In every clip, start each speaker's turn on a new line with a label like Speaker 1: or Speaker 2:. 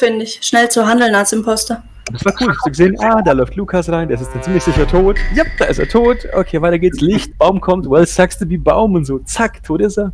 Speaker 1: finde ich. Schnell zu handeln als Imposter.
Speaker 2: Das war cool. Hast du gesehen? Da läuft Lukas rein, der ist dann ziemlich sicher tot. Yep, da ist er tot. Okay, weiter geht's. Licht, Baum kommt. Well, sagst du wie Baum und so. Zack, tot ist er.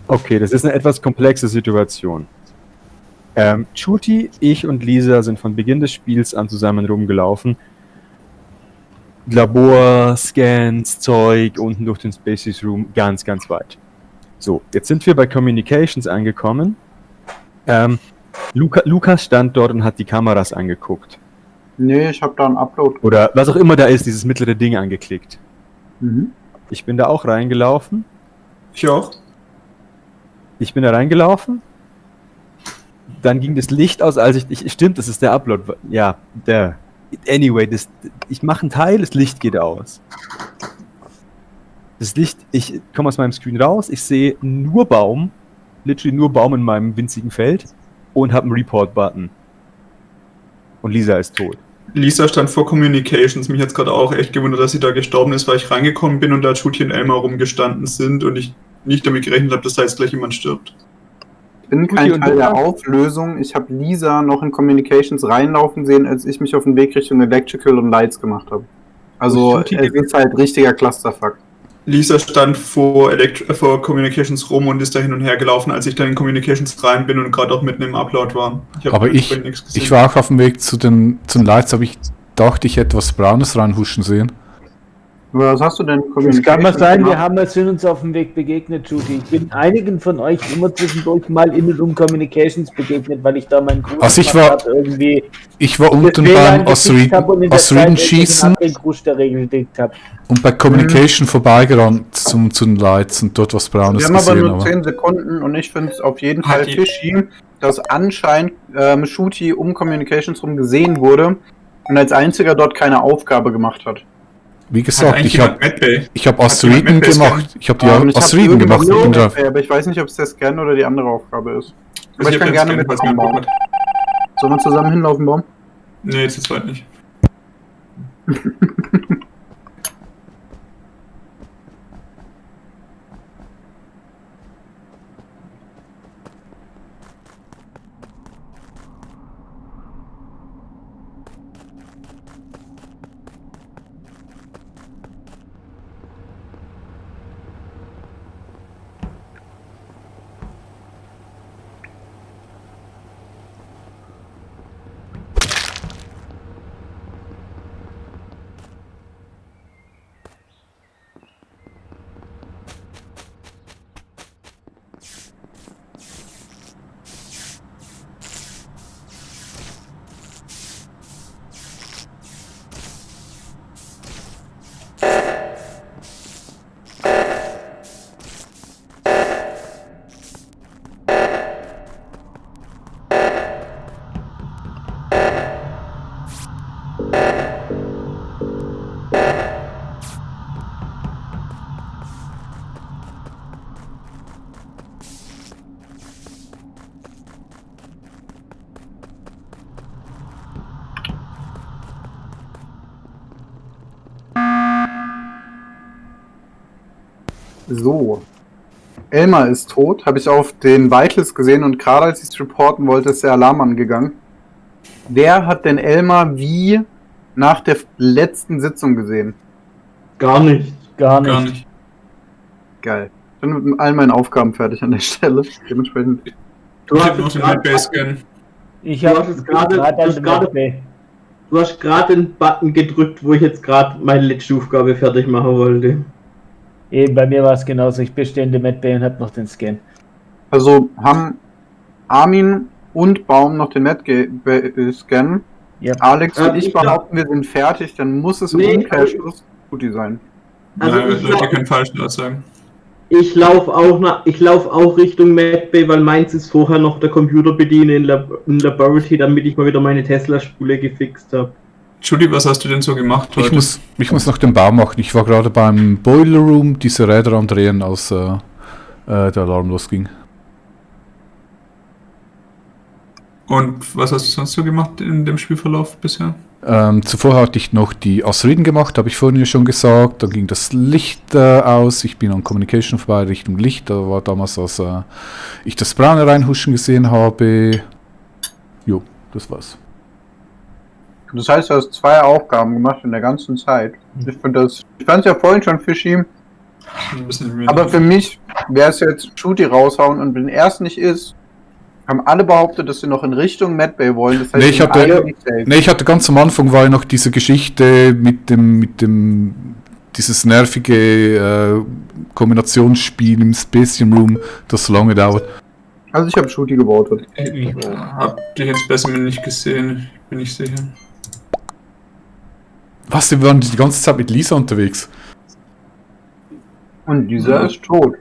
Speaker 2: Okay, das ist eine etwas komplexe Situation. Chuti, ich und Lisa sind von Beginn des Spiels an zusammen rumgelaufen. Labor, Scans, Zeug, unten durch den Species Room, ganz, ganz weit. So, jetzt sind wir bei Communications angekommen. Lukas stand dort und hat die Kameras angeguckt.
Speaker 3: Nee, ich habe da einen Upload.
Speaker 2: Oder was auch immer da ist, dieses mittlere Ding angeklickt.
Speaker 3: Mhm.
Speaker 2: Ich bin da auch reingelaufen.
Speaker 4: Ich auch.
Speaker 2: Ich bin da reingelaufen. Dann ging das Licht aus, als stimmt, das ist der Upload. Ja, der. Anyway, ich mache einen Teil, das Licht geht aus. Das Licht, ich komme aus meinem Screen raus, ich sehe nur Baum, literally nur Baum in meinem winzigen Feld und habe einen Report-Button. Und Lisa ist tot.
Speaker 4: Lisa stand vor Communications. Mich hat es gerade auch echt gewundert, dass sie da gestorben ist, weil ich reingekommen bin und da Chuti und Elmar rumgestanden sind und ich nicht damit gerechnet habe, dass da jetzt gleich jemand stirbt.
Speaker 3: Ich bin kein Teil der Auflösung. Ich habe Lisa noch in Communications reinlaufen sehen, als ich mich auf den Weg Richtung Electrical und Lights gemacht habe. Also es ist halt richtiger Clusterfuck.
Speaker 4: Lisa stand vor Communications rum und ist da hin und her gelaufen, als ich dann in Communications rein bin und gerade auch mitten im Upload war.
Speaker 5: Aber ich war auch auf dem Weg zu den Lights, aber dachte ich etwas Braunes reinhuschen sehen.
Speaker 3: Was hast du denn
Speaker 6: Es kann mal sein, wir sind uns auf dem Weg begegnet, Judy. Ich bin einigen von euch immer zwischendurch mal in und um Communications begegnet, weil ich da meinen Gruß
Speaker 5: ich war unten beim Osriden schießen und bei Communication vorbeigerannt zu den Lights und dort was Braunes gesehen.
Speaker 3: Wir haben aber nur 10 Sekunden und ich finde es auf jeden Fall fishy, dass anscheinend Shuti um Communications rum gesehen wurde und als einziger dort keine Aufgabe gemacht hat.
Speaker 5: Wie gesagt, ich habe
Speaker 4: Hat
Speaker 5: Asteroiden
Speaker 4: jemand Medbay
Speaker 5: gemacht. Ich habe die
Speaker 3: Ich
Speaker 5: Asteroiden
Speaker 3: hab
Speaker 5: gemacht.
Speaker 3: irgendwas
Speaker 5: Ich bin drauf.
Speaker 3: aber ich weiß nicht, ob es der Scan oder die andere Aufgabe ist. Aber ich
Speaker 4: hab
Speaker 3: kann
Speaker 4: den
Speaker 3: gerne
Speaker 4: Scan,
Speaker 3: mit
Speaker 4: falls
Speaker 3: Baum
Speaker 4: jemand
Speaker 3: bauen.
Speaker 4: Bock hat.
Speaker 3: Sollen wir zusammen hinlaufen, Baum?
Speaker 4: Nee, jetzt ist weit nicht.
Speaker 3: So. Elmar ist tot, habe ich auf den Vitals gesehen und gerade als ich es reporten wollte, ist der Alarm angegangen. Wer hat denn Elmar wie nach der letzten Sitzung gesehen?
Speaker 6: Gar nicht.
Speaker 4: Gar nicht.
Speaker 3: Geil. Ich bin mit all meinen Aufgaben fertig an der Stelle. Dementsprechend.
Speaker 6: Du
Speaker 4: Ich
Speaker 6: hast
Speaker 4: hab noch
Speaker 6: es
Speaker 4: den
Speaker 6: grad-
Speaker 4: Medbay-Scan.
Speaker 6: Ich habe es gerade.
Speaker 7: Du hast gerade den Button gedrückt, wo ich jetzt gerade meine letzte Aufgabe fertig machen wollte.
Speaker 6: Eben, bei mir war es genauso. Ich bestehe in der Medbay und habe noch den Scan.
Speaker 3: Also haben Armin und Baum noch den Net-Scan.
Speaker 6: Ja.
Speaker 3: Alex und ich
Speaker 7: ich glaub-
Speaker 3: behaupten, wir sind fertig, dann muss es im
Speaker 7: Nee,
Speaker 3: Umkehrschluss Tutti sein.
Speaker 7: Also
Speaker 4: Nein,
Speaker 7: ich
Speaker 4: Leute
Speaker 7: glaub-
Speaker 4: können falsch sagen.
Speaker 7: Ich laufe auch Richtung Medbay, weil meins ist vorher noch der Computer bedienen in Laboratory, damit ich mal wieder meine Tesla-Spule gefixt habe.
Speaker 4: Judy, was hast du denn so gemacht
Speaker 5: Ich
Speaker 4: heute?
Speaker 5: muss noch den Bau machen. Ich war gerade beim Boiler Room diese Räder andrehen, als der Alarm losging.
Speaker 4: Und was hast du sonst so gemacht in dem Spielverlauf bisher?
Speaker 5: Zuvor hatte ich noch die Asteroiden gemacht, habe ich vorhin ja schon gesagt. Dann ging das Licht aus. Ich bin an Communication vorbei Richtung Licht. Da war damals, als ich das Braune reinhuschen gesehen habe. Jo, das war's.
Speaker 3: Das heißt, du hast 2 Aufgaben gemacht in der ganzen Zeit. Ich fand es ja vorhin schon fishy,
Speaker 4: Ein bisschen mehr.
Speaker 3: aber für mich wäre es jetzt Shooty raushauen und wenn er es nicht ist, haben alle behauptet, dass sie noch in Richtung Medbay wollen. Das heißt,
Speaker 5: Nee, ich
Speaker 3: sind
Speaker 5: hatte-
Speaker 3: alle nicht safe.
Speaker 5: Ne, ich hatte ganz am Anfang war ja noch diese Geschichte mit dem dieses nervige Kombinationsspiel im Spatium Room, das so lange dauert.
Speaker 3: Also ich habe Shooty gevotet.
Speaker 4: Ich hab dich ins Specimen nicht gesehen, bin ich sicher.
Speaker 5: Was, wir waren die ganze Zeit mit Lisa unterwegs.
Speaker 3: Und dieser
Speaker 4: Ja.
Speaker 3: ist tot.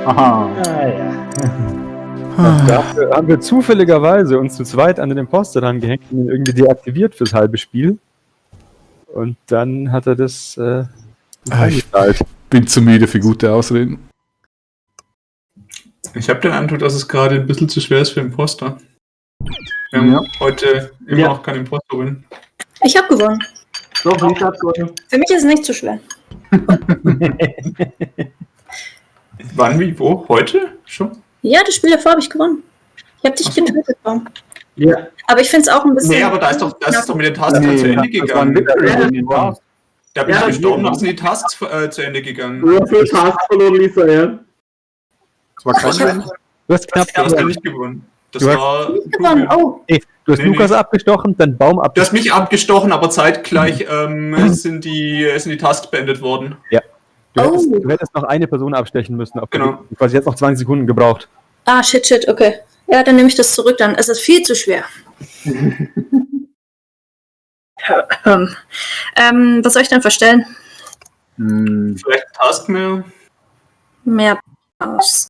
Speaker 3: Aha.
Speaker 6: Ah ja.
Speaker 2: Dafür haben wir zufälligerweise uns zu zweit an den Imposter dran gehängt und ihn irgendwie deaktiviert fürs halbe Spiel. Und dann hat er das
Speaker 5: Ich
Speaker 2: eingeteilt.
Speaker 5: bin zu müde für gute Ausreden.
Speaker 4: Ich habe den Eindruck, dass es gerade ein bisschen zu schwer ist für Imposter. Wir haben
Speaker 3: Ja.
Speaker 4: heute immer
Speaker 7: Ja.
Speaker 4: noch keinen Imposter drin.
Speaker 1: Ich habe gewonnen.
Speaker 7: Doch, ich hab's gewonnen.
Speaker 1: Für mich ist es nicht zu schwer.
Speaker 4: Wann, wie, wo? Heute? Schon?
Speaker 1: Ja, das Spiel davor habe ich gewonnen. Ich habe dich getötet, Baum.
Speaker 7: Ja.
Speaker 1: Aber ich finde es auch ein bisschen.
Speaker 4: Nee, aber das ist doch mit den Tasks
Speaker 3: Nee,
Speaker 4: zu Ende
Speaker 3: das war ein
Speaker 4: gegangen.
Speaker 3: Victory
Speaker 7: Ja,
Speaker 3: in den Bars.
Speaker 4: Da bin
Speaker 7: Ja,
Speaker 4: ich gestorben,
Speaker 7: genau.
Speaker 4: da sind die Tasks zu Ende gegangen.
Speaker 7: Nur für Task verloren, Lisa, ja.
Speaker 3: Das war kein
Speaker 1: Ich hab-
Speaker 3: Win.
Speaker 2: Du hast knapp
Speaker 4: Du hast ja
Speaker 2: gewonnen.
Speaker 4: nicht gewonnen. Das
Speaker 2: Du hast
Speaker 4: war.
Speaker 1: gewonnen. Oh,
Speaker 2: Nee, du hast
Speaker 4: Nee,
Speaker 2: Lukas
Speaker 4: nee.
Speaker 2: abgestochen, dann Baum
Speaker 4: Du hast
Speaker 2: abgestochen.
Speaker 4: mich abgestochen, aber zeitgleich sind die Tasks beendet worden.
Speaker 2: Du hättest noch eine Person abstechen müssen.
Speaker 4: Genau.
Speaker 2: Quasi jetzt noch 20 Sekunden gebraucht.
Speaker 1: ah, shit, okay. Ja, dann nehme ich das zurück, dann ist es viel zu schwer. Was soll ich denn verstellen?
Speaker 4: Vielleicht ein Task mehr.
Speaker 1: Mehr aus.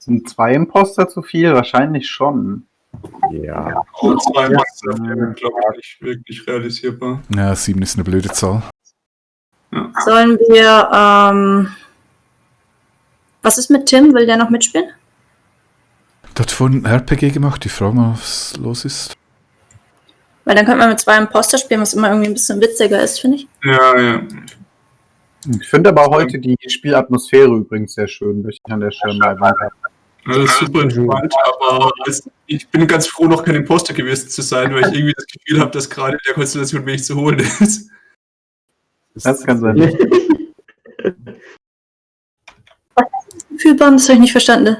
Speaker 3: Sind 2 Imposter zu viel? Wahrscheinlich schon.
Speaker 2: Ja.
Speaker 4: Und 2 Master wäre, glaube ich, nicht wirklich realisierbar.
Speaker 5: Ja, 7 ist eine blöde Zahl.
Speaker 1: Sollen wir, was ist mit Tim? Will der noch mitspielen?
Speaker 5: Der hat vorhin ein RPG gemacht, ich frage mal, was los ist.
Speaker 1: Weil dann könnte man mit 2 Imposter spielen, was immer irgendwie ein bisschen witziger ist, finde ich.
Speaker 4: Ja.
Speaker 3: Ich finde aber heute die Spielatmosphäre übrigens sehr schön, möchte ich an der Stelle mal erwähnen.
Speaker 4: Das ist super entspannt, aber ich bin ganz froh, noch kein Imposter gewesen zu sein, weil ich irgendwie das Gefühl habe, dass gerade in der Konstellation wenig zu holen ist.
Speaker 3: Das kann sein.
Speaker 1: Fühlbar, das habe ich nicht verstanden.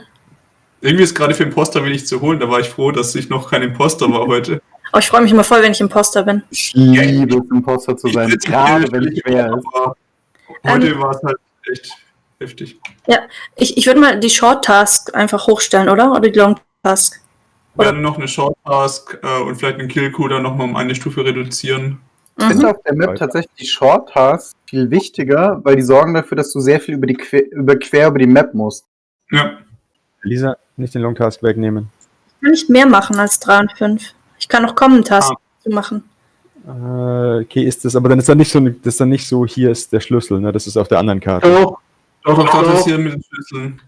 Speaker 4: Irgendwie ist gerade für Imposter wenig zu holen, da war ich froh, dass ich noch kein Imposter war heute.
Speaker 1: Oh, ich freue mich immer voll, wenn ich Imposter bin.
Speaker 3: Ich liebe es, Imposter zu sein, gerade wenn es schwer ist.
Speaker 4: Aber heute war es halt echt heftig.
Speaker 1: Ich würde mal die Short Task einfach hochstellen, oder? Oder die Long Task.
Speaker 4: Wir werden noch eine Short Task und vielleicht einen Kill-Coder nochmal um eine Stufe reduzieren.
Speaker 3: Ich finde auf der Map tatsächlich die Short Tasks viel wichtiger, weil die sorgen dafür, dass du sehr viel quer über die Map musst.
Speaker 4: Ja.
Speaker 2: Lisa, nicht den Long Task wegnehmen.
Speaker 1: Ich kann nicht mehr machen als 3 und 5. Ich kann noch Common Task machen.
Speaker 2: Okay, ist das, aber dann ist dann nicht so, das ist dann nicht so, hier ist der Schlüssel, ne? Das ist auf der anderen Karte.
Speaker 7: Doch,
Speaker 4: Doch, das hier mit den Schlüsseln.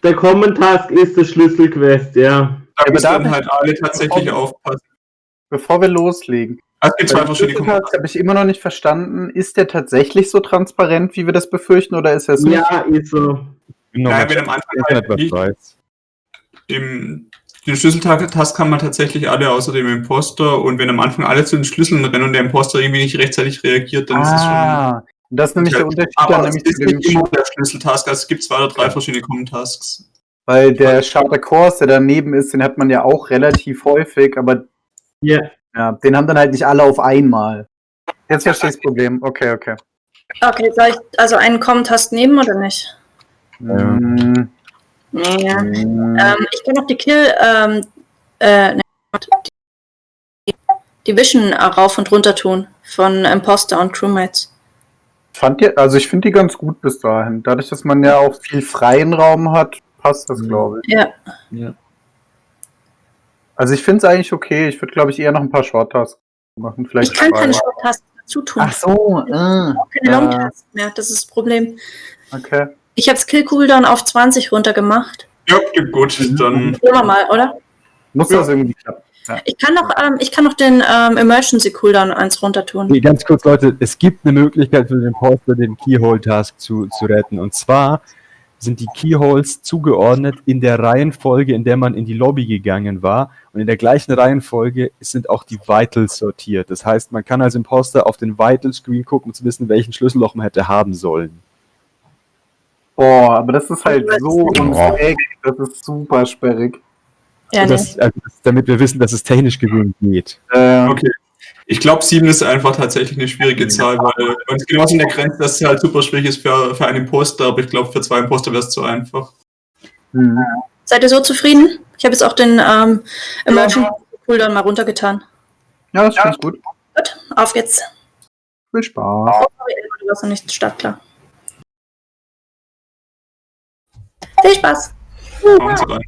Speaker 7: der Common Task ist das Schlüsselquest, ja.
Speaker 4: Da
Speaker 3: aber
Speaker 4: müssen
Speaker 3: da
Speaker 4: dann halt alle tatsächlich aufpassen.
Speaker 3: Bevor wir loslegen.
Speaker 4: Es gibt 2 verschiedene
Speaker 3: Schlüsseltask habe ich immer noch nicht verstanden. Ist der tatsächlich so transparent, wie wir das befürchten, oder ist er es nicht?
Speaker 7: Ja, ist so.
Speaker 4: Nein, wenn am Anfang halt
Speaker 2: etwas
Speaker 4: nicht.
Speaker 2: weiß.
Speaker 4: Den Schlüsseltask kann man tatsächlich alle außer dem Imposter und wenn am Anfang alle zu den Schlüsseln rennen und der Imposter irgendwie nicht rechtzeitig reagiert, dann ist es schon...
Speaker 3: Das ist nämlich der Unterschied
Speaker 4: Aber
Speaker 3: dann
Speaker 4: es
Speaker 3: nämlich
Speaker 4: ist
Speaker 3: zu dem
Speaker 4: nicht immer der Schlüsseltask, also es gibt 2 oder 3 verschiedene Common Tasks.
Speaker 3: weil der Charter Course, der daneben ist, den hat man ja auch relativ häufig, aber
Speaker 7: Ja.
Speaker 3: ja, den haben dann halt nicht alle auf einmal. Jetzt verstehe ich das Problem. Okay.
Speaker 1: Okay, soll ich also einen Common Task nehmen oder nicht?
Speaker 3: Mm,
Speaker 1: Ja.
Speaker 3: mm.
Speaker 1: Ich kann noch die die Vision rauf und runter tun von Imposter und Crewmates.
Speaker 3: Ich finde die ganz gut bis dahin. Dadurch, dass man ja auch viel freien Raum hat, passt das, glaube ich.
Speaker 1: Ja.
Speaker 3: Also ich finde es eigentlich okay. Ich würde, glaube ich, eher noch ein paar Short-Tasks machen. Vielleicht
Speaker 1: Ich kann keine
Speaker 3: 2.
Speaker 1: Short Task dazu tun.
Speaker 3: Ach so.
Speaker 1: Keine Long Task mehr, das ist das Problem.
Speaker 3: Okay.
Speaker 1: Ich habe Skill Cooldown auf 20 runtergemacht.
Speaker 4: Ja, gut, dann...
Speaker 1: Nehmen wir mal, oder?
Speaker 3: Muss das irgendwie klappen. Ja.
Speaker 1: Ich kann noch den Emergency Cooldown 1 runter tun.
Speaker 2: Nee, ganz kurz, Leute, es gibt eine Möglichkeit für den Imposter, den Keyhole-Task zu retten. Und zwar sind die Keyholes zugeordnet in der Reihenfolge, in der man in die Lobby gegangen war. Und in der gleichen Reihenfolge sind auch die Vitals sortiert. Das heißt, man kann als Imposter auf den Vital-Screen gucken, um zu wissen, welchen Schlüsselloch man hätte haben sollen.
Speaker 3: Boah, aber das ist halt so unfair. Das ist super sperrig.
Speaker 1: Ja,
Speaker 2: Damit wir wissen, dass es technisch gewöhnt geht.
Speaker 4: Okay. Ich glaube, 7 ist einfach tatsächlich eine schwierige Zahl, weil und genauso in der Grenze, dass es halt super schwierig ist für einen Imposter, aber ich glaube, für 2 Imposter wäre es zu einfach.
Speaker 1: Seid ihr so zufrieden? Ich habe jetzt auch den Emergency Cooldown mal runtergetan.
Speaker 3: Ja, das ist ganz gut.
Speaker 1: Gut, auf geht's.
Speaker 3: Viel Spaß.
Speaker 1: Oh, sorry, Elmar, du warst noch nicht startklar. Viel Spaß.
Speaker 4: Hauen Sie rein.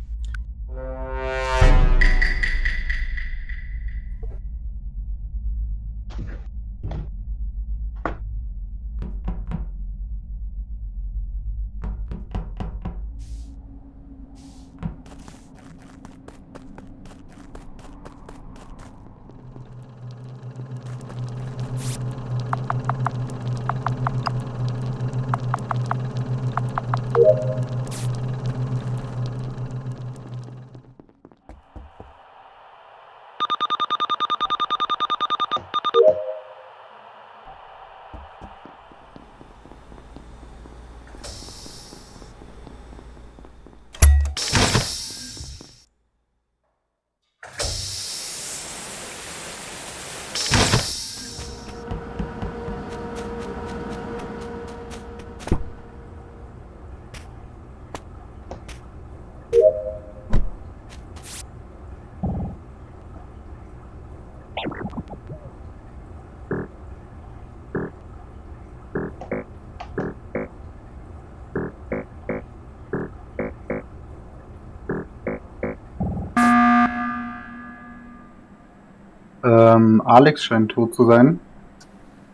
Speaker 3: Alex scheint tot zu sein.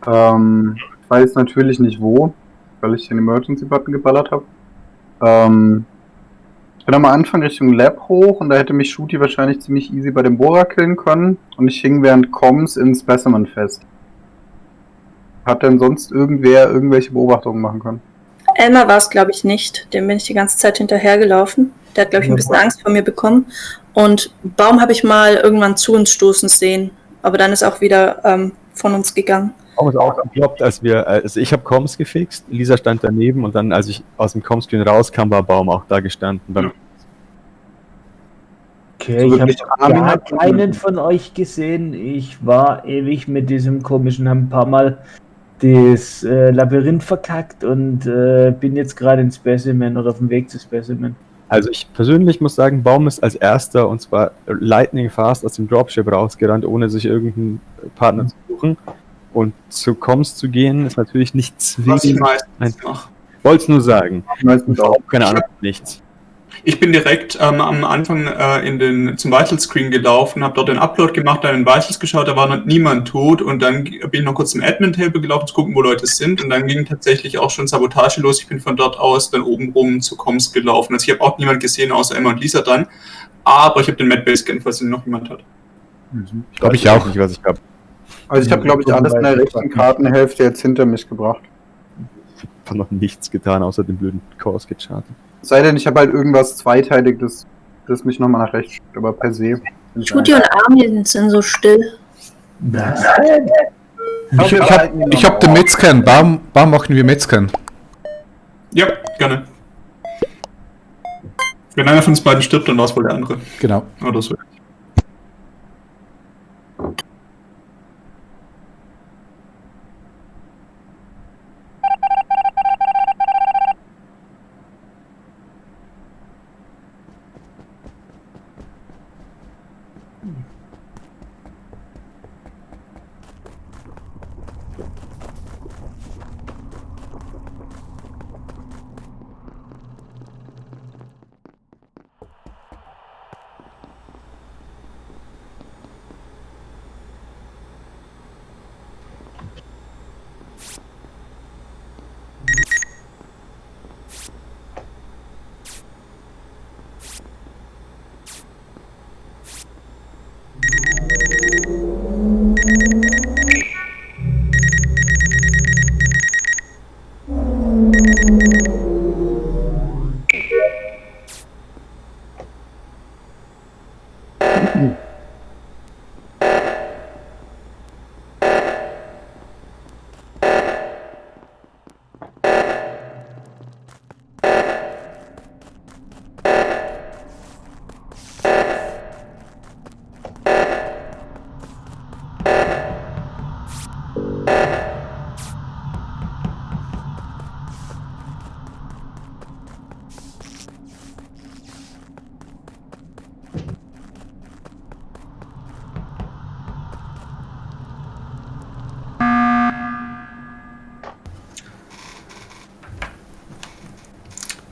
Speaker 3: Ich weiß natürlich nicht wo, weil ich den Emergency-Button geballert habe. Ich bin am Anfang Richtung Lab hoch und da hätte mich Shooty wahrscheinlich ziemlich easy bei dem Bohrer killen können und ich hing während Comms in Specimen fest. Hat denn sonst irgendwer irgendwelche Beobachtungen machen können?
Speaker 1: Elmar war es, glaube ich, nicht. Dem bin ich die ganze Zeit hinterhergelaufen. Der hat, glaube ich, ein bisschen Angst vor mir bekommen. Und Baum habe ich mal irgendwann zu uns stoßen sehen. Aber dann ist auch wieder von uns gegangen.
Speaker 2: Baum ist auch gekloppt, also ich habe Comms gefixt, Lisa stand daneben und dann, als ich aus dem Comm-Screen rauskam, war Baum auch da gestanden.
Speaker 4: Ja.
Speaker 6: Okay, ich habe gar keinen von euch gesehen. Ich war ewig mit diesem komischen, haben ein paar Mal das Labyrinth verkackt und bin jetzt gerade in Specimen oder auf dem Weg zu Specimen.
Speaker 2: Also ich persönlich muss sagen, Baum ist als erster und zwar lightning fast aus dem Dropship rausgerannt, ohne sich irgendeinen Partner zu suchen. Und zu Comms zu gehen, ist natürlich nicht
Speaker 4: Was ich
Speaker 2: zwingend.
Speaker 4: meistens mache.
Speaker 2: Wollte es nur sagen.
Speaker 3: Meistens auch.
Speaker 2: Keine Ahnung, nichts.
Speaker 4: Ich bin direkt am Anfang zum Vital Screen gelaufen, habe dort den Upload gemacht, dann in Vitals geschaut, da war noch niemand tot und dann bin ich noch kurz zum Admin-Table gelaufen, zu gucken, wo Leute sind und dann ging tatsächlich auch schon Sabotage los. Ich bin von dort aus dann oben rum zu Comms gelaufen. Also ich habe auch niemand gesehen, außer Emma und Lisa dann, aber ich habe den Medbase gescannt, falls ihn noch jemand hat.
Speaker 2: Ich
Speaker 5: Glaub ich
Speaker 2: weiß
Speaker 5: auch.
Speaker 2: nicht, was ich habe.
Speaker 3: Also ich habe, glaube ich, alles in der rechten Kartenhälfte jetzt hinter mich gebracht.
Speaker 2: Ich habe noch nichts getan, außer den blöden Kurs gechartet.
Speaker 3: Sei denn, ich habe halt irgendwas Zweiteiliges, das mich nochmal nach rechts schickt, aber per se.
Speaker 1: Shooty und Armin sind so still.
Speaker 5: Ich hab den Medscan. Baum machen wir Medscan.
Speaker 4: Ja, gerne. Wenn einer von uns beiden stirbt, dann war es wohl der andere.
Speaker 5: Genau.
Speaker 4: Oder so.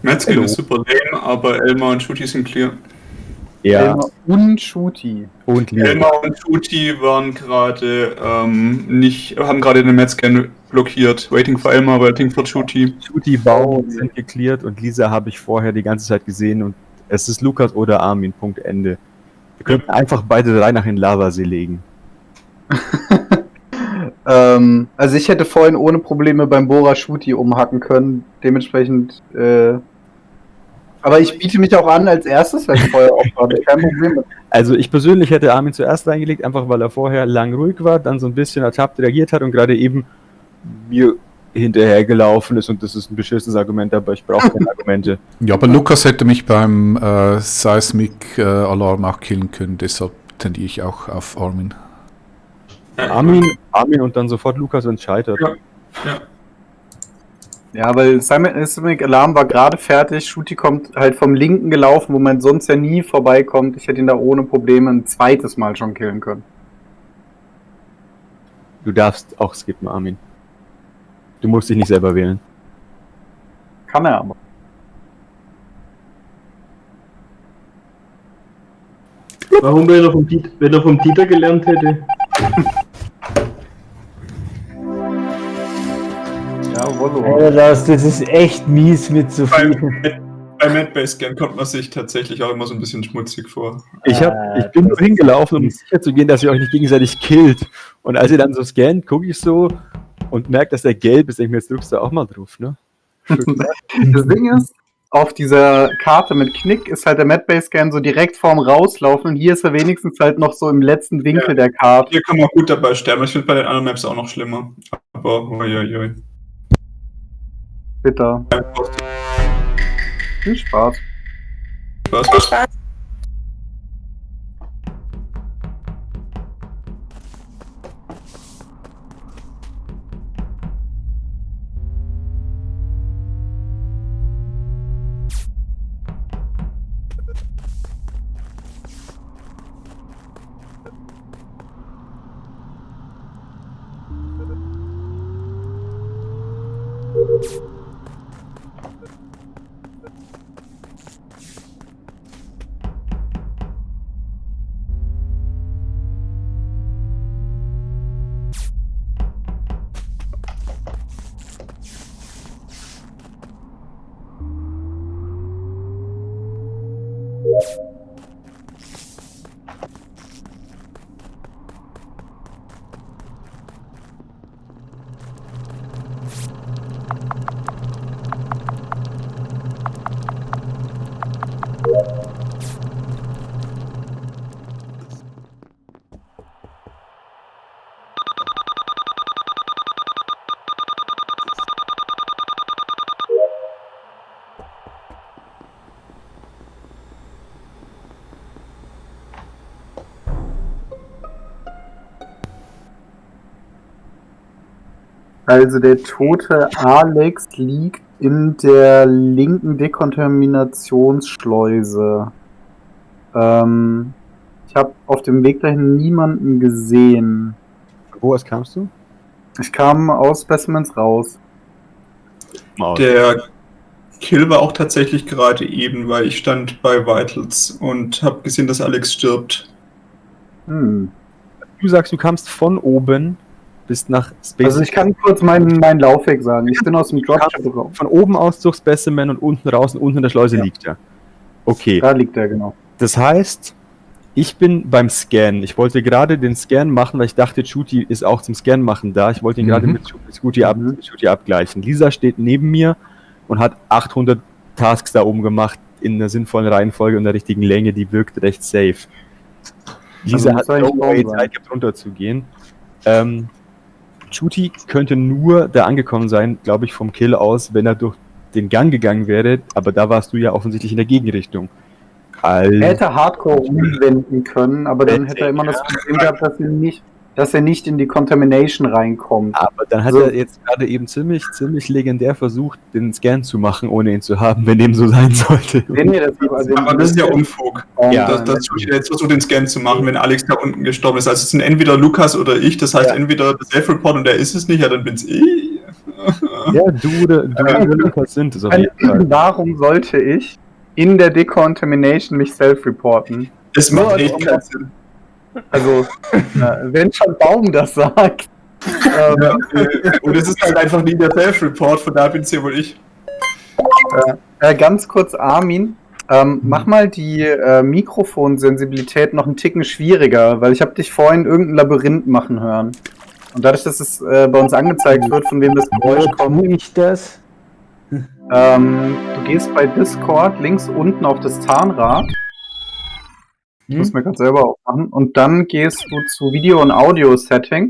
Speaker 4: Medscan ist super lame, aber Elmar und Shooty sind clear.
Speaker 2: Ja,
Speaker 3: Elmar und Shooty.
Speaker 2: und Lisa.
Speaker 4: Elmar und Shooty waren gerade haben gerade den Medscan blockiert. Waiting for Elmar, waiting for Shooty.
Speaker 2: Shooty, Baum sind geklärt und Lisa habe ich vorher die ganze Zeit gesehen und es ist Lukas oder Armin, Punkt, Ende. Wir könnten einfach beide drei nach in den Lavasee legen.
Speaker 3: Also ich hätte vorhin ohne Probleme beim Bohrer Shooty umhacken können, dementsprechend, aber ich biete mich auch an als erstes, weil ich vorher auch gerade kein Problem.
Speaker 2: Also ich persönlich hätte Armin zuerst reingelegt, einfach weil er vorher lang ruhig war, dann so ein bisschen ertappt reagiert hat und gerade eben mir hinterhergelaufen ist und das ist ein beschissenes Argument, aber ich brauche keine Argumente.
Speaker 5: Ja, aber Lukas hätte mich beim Seismic-Alarm auch killen können, deshalb tendiere ich auch auf Armin.
Speaker 2: Armin und dann sofort Lukas, wenn es scheitert.
Speaker 4: Ja. Ja.
Speaker 3: Ja, weil Seismic Alarm war gerade fertig, Shooty kommt halt vom linken gelaufen, wo man sonst ja nie vorbeikommt. Ich hätte ihn da ohne Probleme ein zweites Mal schon killen können.
Speaker 2: Du darfst auch skippen, Armin. Du musst dich nicht selber wählen.
Speaker 3: Kann er aber.
Speaker 7: Warum, wenn er vom Dieter gelernt hätte?
Speaker 3: Jawohl.
Speaker 6: Das ist echt mies mit so viel.
Speaker 4: Bei Mad-Base-Scan kommt man sich tatsächlich auch immer so ein bisschen schmutzig vor.
Speaker 2: Ich bin nur hingelaufen, um sicher zu gehen, dass ihr euch nicht gegenseitig killt. Und als ihr dann so scannt, gucke ich so und merke, dass der gelb ist. Ich mir, jetzt drückst du auch mal drauf, ne?
Speaker 3: Das Ding ist, auf dieser Karte mit Knick ist halt der Mad-Base-Scan so direkt vorm Rauslaufen und hier ist er wenigstens halt noch so im letzten Winkel der Karte.
Speaker 4: Hier kann man gut dabei sterben. Ich finde bei den anderen Maps auch noch schlimmer. Aber, uiuiui.
Speaker 3: Bitter. Viel Spaß.
Speaker 4: Was?
Speaker 1: Spaß.
Speaker 3: Also der tote Alex liegt in der linken Dekontaminationsschleuse. Ich habe auf dem Weg dahin niemanden gesehen.
Speaker 2: Woher kamst du?
Speaker 3: Ich kam aus Specimens raus.
Speaker 4: Der Kill war auch tatsächlich gerade eben, weil ich stand bei Vitals und habe gesehen, dass Alex stirbt.
Speaker 3: Hm.
Speaker 2: Du sagst, du kamst von oben bis nach Space.
Speaker 3: Also ich kann kurz meinen Laufweg sagen. Ich bin aus dem Dropship raus.
Speaker 2: Von oben aus durch Specimen und unten raus und unten in der Schleuse liegt er. Okay.
Speaker 3: Da liegt er, genau.
Speaker 2: Das heißt, ich bin beim Scan. Ich wollte gerade den Scan machen, weil ich dachte, Chuti ist auch zum Scan machen da. Ich wollte ihn gerade mit Chuti abgleichen. Lisa steht neben mir und hat 800 Tasks da oben gemacht in einer sinnvollen Reihenfolge und der richtigen Länge. Die wirkt recht safe. Lisa hat no way Zeit gehabt, runterzugehen. Chuti könnte nur da angekommen sein, glaube ich, vom Kill aus, wenn er durch den Gang gegangen wäre, aber da warst du ja offensichtlich in der Gegenrichtung.
Speaker 3: Er hätte Hardcore umwenden können, aber dann hätte er immer das Problem gehabt, dass er nicht in die Contamination reinkommt.
Speaker 2: Aber dann hat er jetzt gerade eben ziemlich legendär versucht, den Scan zu machen, ohne ihn zu haben, wenn dem so sein sollte.
Speaker 4: Aber das ist ja Unfug.
Speaker 2: Ja.
Speaker 4: Dass Chuti jetzt versucht, den Scan zu machen, wenn Alex da unten gestorben ist. Also es sind entweder Lukas oder ich, das heißt entweder der Self-Report und der ist es nicht, ja, dann bin's ich.
Speaker 2: Ja, du oder Lukas sind es auf jeden Fall.
Speaker 3: Warum sollte ich in der Decontamination mich self-reporten?
Speaker 4: Das macht echt keinen Sinn.
Speaker 3: Also, wenn schon Baum das sagt.
Speaker 4: Und es ist halt einfach nie der Self-Report, von da bin es ja wohl ich.
Speaker 3: Ganz kurz, Armin, mach mal die Mikrofonsensibilität noch einen Ticken schwieriger, weil ich habe dich vorhin irgendein Labyrinth machen hören. Und dadurch, dass es bei uns angezeigt wird, von wem das Geräusch kommt.
Speaker 6: Tue ich das?
Speaker 3: Du gehst bei Discord links unten auf das Zahnrad. Ich muss mir gerade selber aufmachen. Und dann gehst du zu Video- und Audio-Setting.